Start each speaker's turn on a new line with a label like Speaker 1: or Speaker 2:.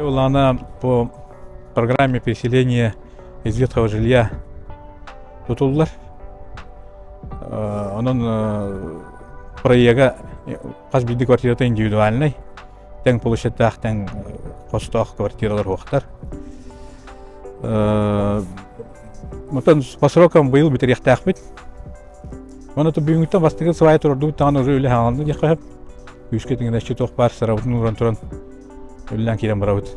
Speaker 1: Улаана по программе переселения из ветхого жилья тутуллар. Онон проега хас биирдии квартирата индивидуальный, тэҥ площадьтаах, тэҥ хостоох квартиралар уохтар. Оттон по срокам быйыл бүтэриэхтээхпит. Оны бүгүҥҥүттэн бастакы свая турардыбыт даҕаны уже үлэ хааланна диэххэ сөп. Күүскэ тиҥинэччи туох баар сырабытын ууран туран үлэлээн киирэн барабыт.